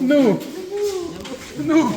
Nu! Nu!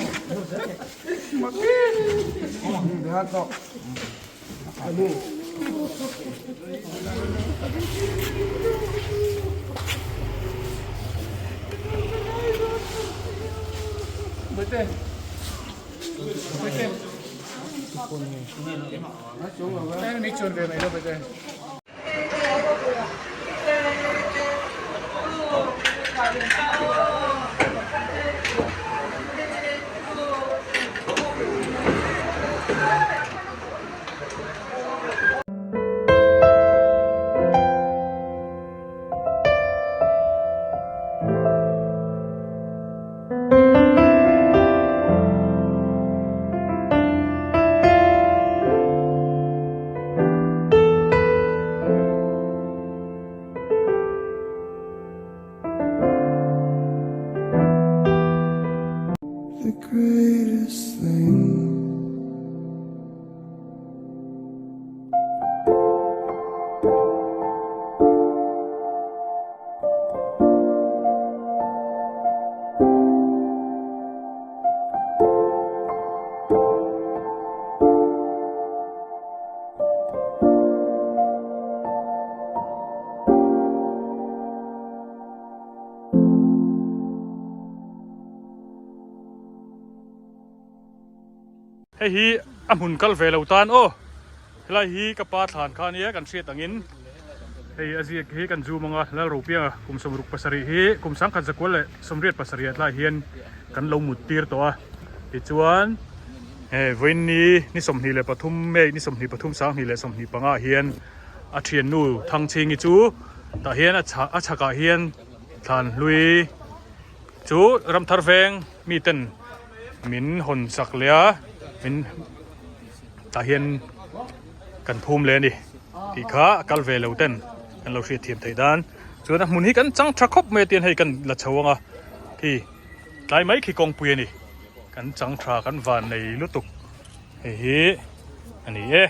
The greatest thing. Hei hi a hmun kal ve lo tan aw helai hi ka pa thlan kha ania kan hriat angin hei a ziak hi kan zoom anga Lalropianga kum 67 hi kum sangkhat zakual leh 87 ah tlai hian kan lo mut tir tawh a tichuan hei vawiin ni ni 23 May ni 23 2025 ah hian a thiannu Thangchhingi chu tah hian a a chhakah hian thlan hlui chu Ramthar veng miten min hawn chak leh a min tah hian kan phum leh a ni tih kha a kal ve lo ten kan lo hriat thiam theih dan chuan a hmun hi kan chang tha khawp mai a tian hei kan la chho ang a khi tlai mai khi kawngpui a ni kan chang tha kan van nei lutuk hei hi a ni e.